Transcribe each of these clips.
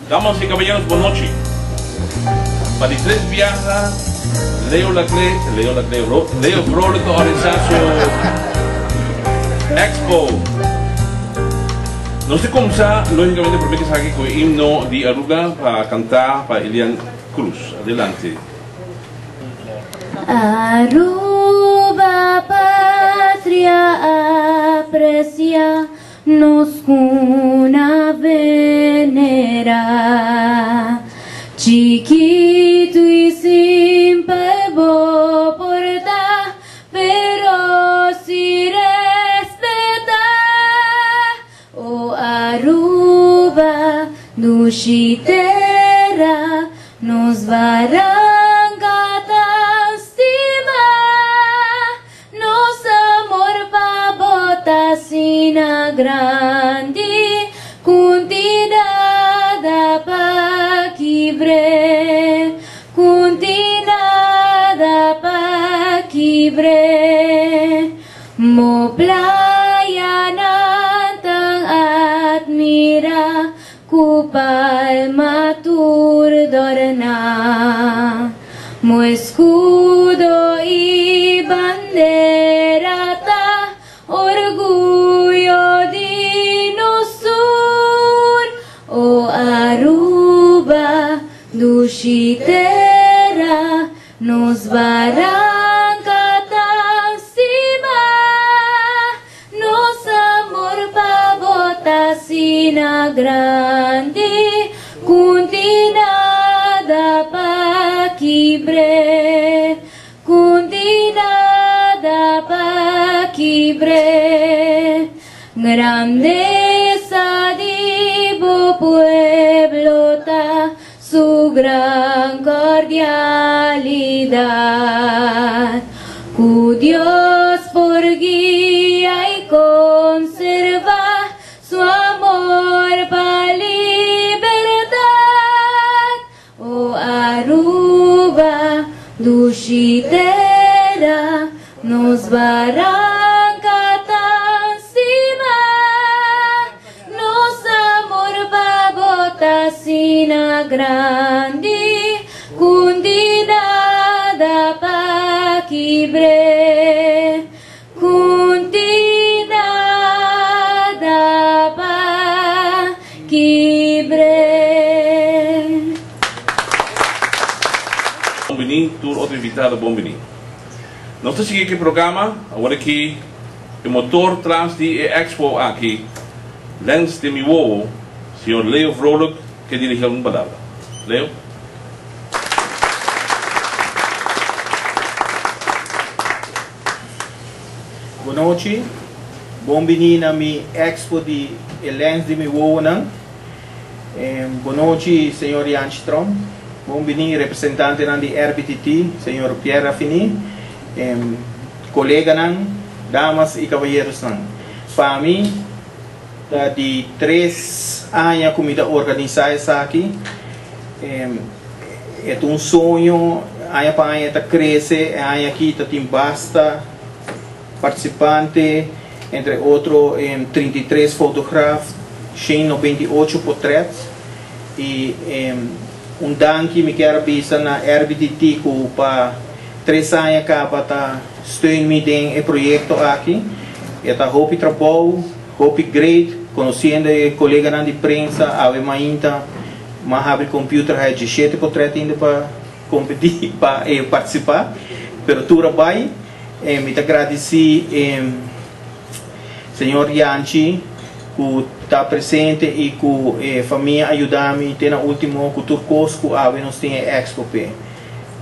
Damas y caballeros bon nochi. Pa di tres biaha Leo Laclé, Leo Laclé, Leo Vrolijk ta organisa su Expo. Nos ta kumsa logicamente prome ke esaki ku e himno di Aruba pa kanta pa Elian Cruz. Adelante. Aruba patria aprecia Nos cuna venera Chikitu y simpel bo por ta Pero si respeta O Aruba dushi tera Nos baranca tan stima Nos amor pa bo ta asina grandi Ku tin nada pa kibr'é Ku tin nada pa kibr'é Mo playanan tan admirá Ku palma tur dorná. Mo eskudo i bandera ta orguyo di nos tur. O Aruba, dushi tera, nos baranka ta stima. Nos amor pa bo ta asina grandi Ku tin nada pa kibr'é Ku tin nada pa kibr'é Grandesa di bo pueblo ta su gran cordialidad. Cu Dios por guia y conserva su amor pa libertad. O Aruba, dushi tera, nos baranca tan stima. Nos amor pa bo ta asina grandi ku di nada pa kibr'é Ku di nada pa kibr'é. Bon bini tur otro invitado bon bini. Nos ta sigui ku e programa awor aki. E motor tras di e expo aki, Lens den mi wowo, señor Leo Vrolijk ke dirigi algun palabra. Leo. Bonochi, bon bini na mi expo di e Lens di mi wowonan. Bonochi señor Janchi Tromp, bon bini representantenan di RBTT, señor Pierre Raffini. Coleganan, damas y caballerosnan, pa mi ta di tres aña cu mi ta organisa esaki. E ta un soño, aña pa aña e ta crece, e aña aki ta tin basta participante, entre otro 33 fotograaf, 198 potret y un danki mi kier a bisa na RBTT cu pa Tres aña caba ta steun mi den e proyecto aki. E ta hopi trabou, hopi great, conociendo e coleganan di prensa awe mainta m'a habri computer haya diesshete potret ainda pa competi pa participa, pero tur a bay. Mi ta gradici señor Janchi cu ta presente y cu e famia a yuda mi te na ultimo cu tur cos cu awe nos tin e expo p'e.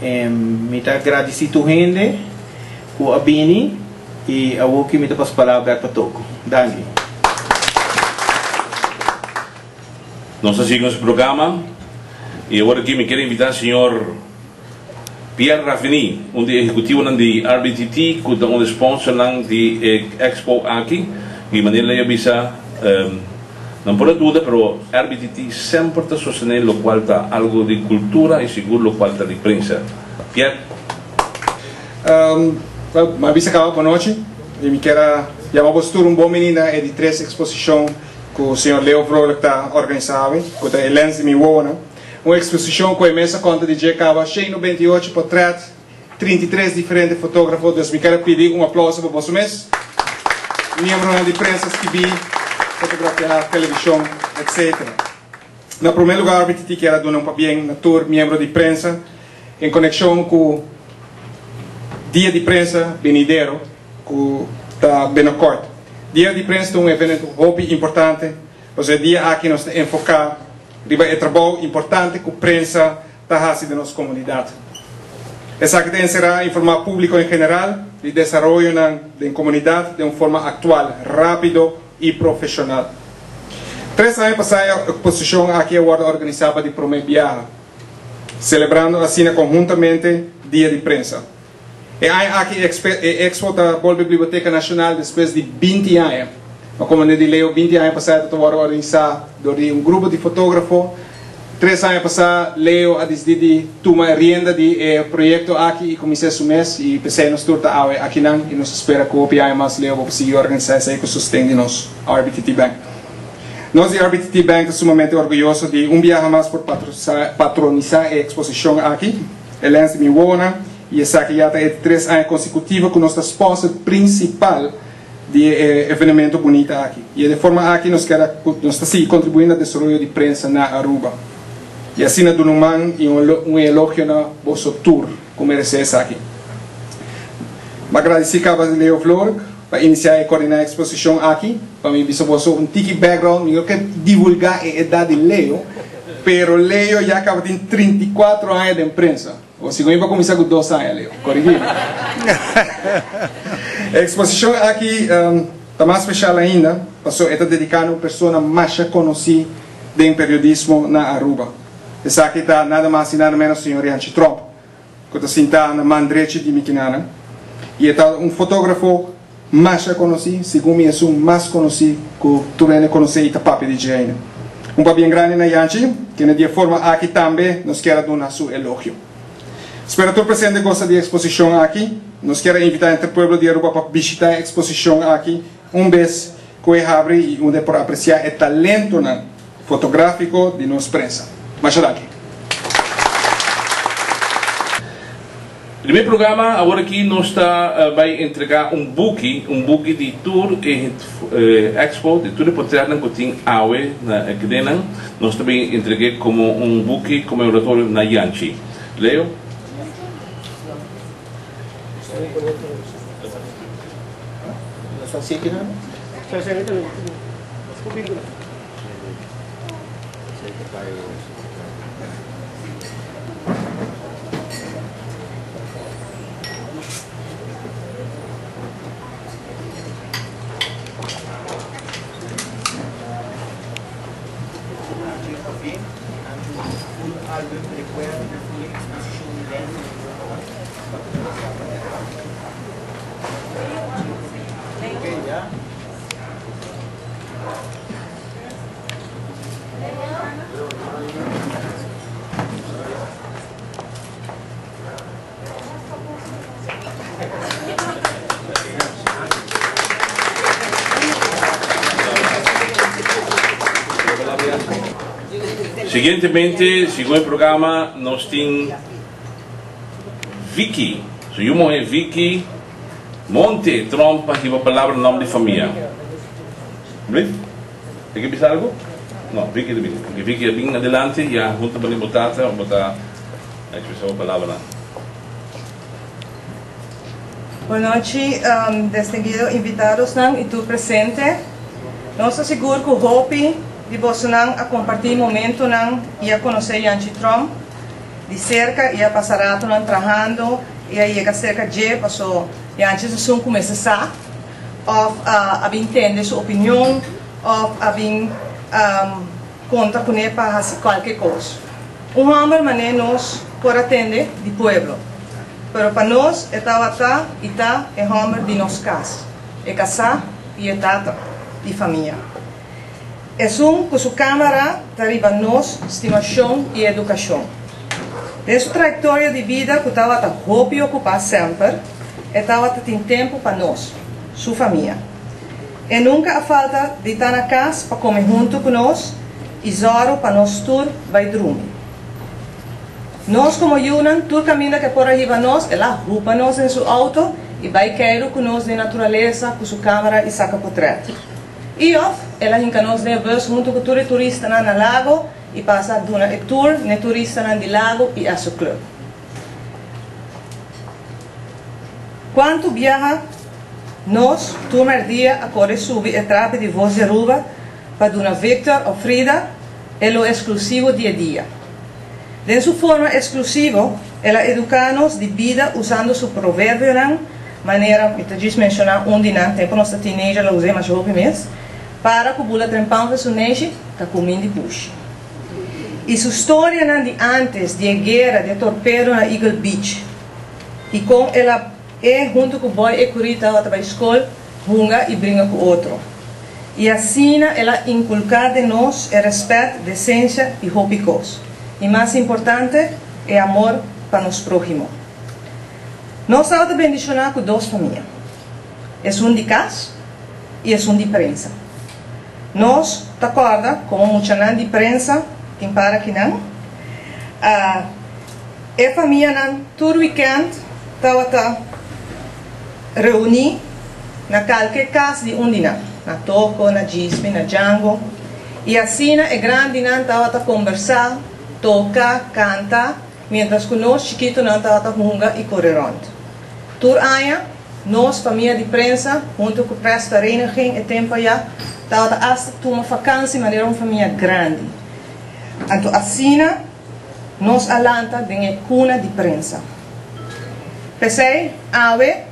Mi ta gradisí tur hende ku a bini i awoki mi ta pasa palabra bèk pa Toko. Danki. Nos ta sigui nos programa i awor aki mi kier invitá señor Pierre Raffini, un di e ehecutivonan di RBTT cu ta un di sponsornan di e expo aki. Di manera ley a bisa Nan por a duda, pero RBTT semper ta sostené lokual ta algu di kultura i sigur lokual ta di prensa. Piet. Wel, mi a bisa kaba bonochi i mi kier a yama boso tur un bon bini na e di tres eksposishon ku señor Leo Vrolijk ta organisá awe, ku ta e lens di mi wowonan. Un eksposishon ku e mes a konta di dje kaba 198 potrèt, 33 diferente fotógrafo, dus mi ker a pidi un aplouso pa boso mes, miembronan di prensa skibí, fotografiá, televishon, etc. Na promé lugá RBTT kier a duna un pabien na tur miembro di prensa en konekshon ku Dia di Prensa benidero ku ta binnenkort. Dia di Prensa ta un evenemento hopi importante pasobra e dia aki nos ta enfoká riba e trabou importante ku prensa ta hasi den nos komunidat. Esaki ta enserá informá públiko en general di desaroyonan den komunidat den un forma aktual, rápido i profeshonal. Tres aña pasá e eksposishon aki a wòrdu organisá pa di promé biaha, selebrando asina konhuntamente Dia di Prensa. E aña aki e expo ta bolbe Biblioteka Nashonal despues di 20 aña. Ma komo di Leo 20 aña pasá e ta wòrdu organisá dor di un grupo di fotógrafo. 3 aña pasá Leo a disidí di tuma e rienda di e proyekto aki i kumins'é su mes i p'esei nos tur ta awe akinan i nos ta spera ku hopi aña mas Leo bo por sigui organisá esei ku sosten di nos RBTT Bank. Nos di RBTT Bank ta sumamente orguyoso di un biaha mas por patronisá e eksposishon aki, e lens di mi wowonan, i esaki ya ta e di 3 aña konsekutivo ku nos ta sponsor prinsipal di e evenemento bunita aki. I e forma aki nos kier a nos ta sigui kontribuí na desaroyo di prensa na Aruba. I asina duna un man i un elogio na boso tur ku meresé esaki. Mi a gradisí kaba Leo Vlork pa inisiá i koordiná e eksposishon aki. Pa mi bisa boso un tiki background, mi no ke divulgá e edat di Leo, pero Leo ya kaba tin 34 aña den prensa. O si mi pa kuminsá ku 2 aña, Leo. Korigí mi. E eksposishon aki ta mas speshal ainda pasobra e ta dediká na un persona masha konosí den periodismo na Aruba. Esaki ta nada mas i nada ménos señor Janchi Tromp, ku ta sintá na man drechi di mi kinanan. I e ta un fotógrafo masha konosí, segun mi esun mas konosí ku tur hende konosé i ta papia di dje ainda. Un pabien grandi na Janchi, kende di e forma aki tambe nos kier a duna su elogio. Spera tur presente gosta di e eksposishon aki. Nos kier a invitá henter pueblo di Aruba pa bishitá e eksposishon aki un bes ku e habri i unda e por apresiá e talentonan fotográfiko di nos prensa. Masha danki. Den e programa awor aki nos ta bai entrega un buki, un buki di tur e expo, di tur e potretnan ku tin awe na e kadenan. Nos ta bin entreg'é komo un buki konmemoratorio na Yanchi. Leo? Siguientemente, segun e programa, nos tin Vicky, su yu muhé Vicky Monte Tromp pa hiba palabra na nomber di famia. Blief? E ke bisa algo? No, Vicky ta bin. Ok, Vicky a bin adelante ya hunto bani bo tata bo ta expresa bo palabranan. Bonochi distinguido invitadosnan y tur presente. Nos ta sigur cu hopi di bosonan a comparti momentonan y a conoce Janchi Tromp di cerca y a pasa ratonan trahando y a yega cerca dje paso Janchi es esun cu mester sa of a bin tende su opinion of a bin conta cune pa haci cualke cos. Un homber mane nos por a tende di pueblo, pero pa nos e tawata y ta e homber di nos cas, e casá y e tata di famia. Esun cu su camara ta riba nos stimacion y educacion. Den su trayectoria di bida cu tawata hopi ocupa semper, e tawata tin tempo pa nos, su famia. E nunka a falta di ta na kas pa kome huntu ku nos i zòru pa nos tur bai drumi. Nos komo yunan tur kaminda ku e por a hiba nos, el a hupa nos den su outo i bai keiru ku nos den naturalesa ku su kamera i saka potrèt. I òf el a hinka nos den e bùs huntu ku tur e turistanan na Lago i pasa duna e tour n'e turistanan di Lago i Esso Club. Kuantu biaha nos tur mèrdia a kore subi e trapi di Voz di Aruba pa duna Victor òf Frida e lo eksklusivo di e dia. Den su forma eksklusivo el a eduká nos di bida usando su proverbionan, manera, mi ta djis menshoná un di nan, tempu nos ta teenager lo us'é masha hopi mes, Para ku bula trempan fe su neshi, ta kumin di pushi. I su storianan di antes di e guera di e torpedo na Eagle Beach i kon el a e huntu ku Boy Ecury tabata bai skol hunga i bringa ku otro. I asina el a inkulká den nos e rèspèt, desensia i hopi kos. I mas importante, e amor pa nos próhimo. Nos tabata bendishoná ku dos famia, esun di kas i esun di prensa. Nos ta kòrda komo muchanan di prensa tin para kinan. A E famianan tur wikènt tabata reuní na kalke kas di un di nan, na Toko, na Djispi, na Django. I asina e grandinan tabata kombersá, toka, kanta, miéntras ku nos chikitunan tabata hunga i kore rònt. Tur aña, nos famia di prensa, huntu ku Pressvereniging e tempu ayá, tabata asta tuma fakansi manera un famia grandi. Anto asina nos a lanta den e kuna di prensa. P'esei, awe,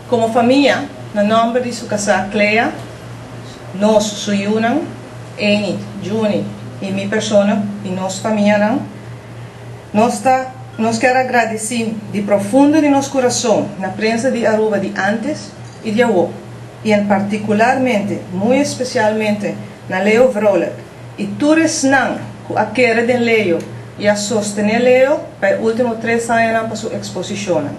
komo famia, na nòmber di su kasá Clea, nos, su yunan, Enid, Juni i mi persona i nos famianan, nos ta nos kier a gradisí di profundo di nos kurason na prensa di Aruba di antes i di awo, i en partikularmente, muy espesialmente, na Leo Vrolijk i tur esnan ku a kere den Leo i a sostené Leo pa e último tres añanan pa su eksposishonnan.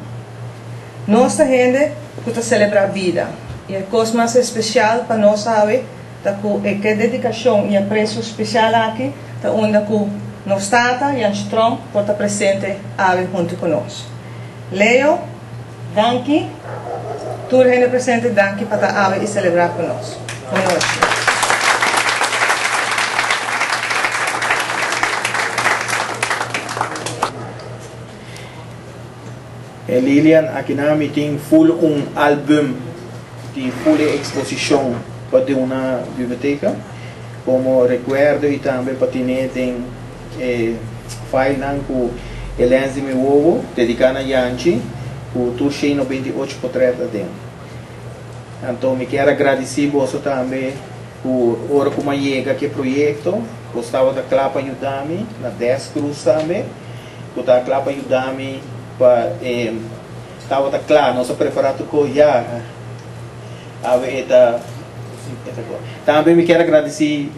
Nos ta hende ku ta selebrá bida i e kos mas espesial pa nos awe ta ku e ke dedikashon i apresio spesial aki ta unda ku nos tata, Janchi Tromp, por ta presente awe huntu ku nos. Leo, danki. Tur hende presente, danki pa ta awe i selebrá ku nos. Bon nochi. E Lilian, akinan mi tin full un album di full e exposicion pa duna biblioteca como recuerdo y tambe pa tene den e filenan cu e lens di mi wowo dedica na Yanchi cu tur 198 potret aden. Anto mi kier a gradici boso tambe cu ora cu mi a yega cu e proyecto boso tabata cla pa yuda mi na Des Cruz tambe. Ku ta kla pa yuda mi pa e tabata kla nos a prepara tur kos ya awe e ta e ta kos. Tambe mi kier a gradisi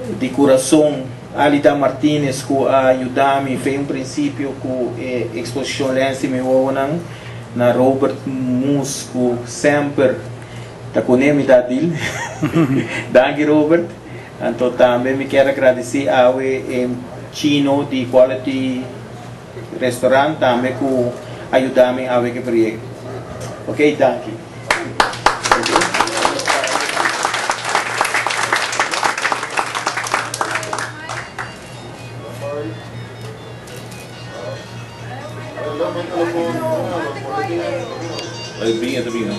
di kurason Alida Martinez ku a yuda mi fe un prinsipio ku e eksposishon Lens di mi wowonan na Robert Moes ku semper ta kune mi ta dil danki Robert. Anto tambe mi kier a gradisi awe e chino di Quality Restaurant tambe ku a yuda mi awe ku e proyekto. Ok, danki. Bai bin, e ta bin.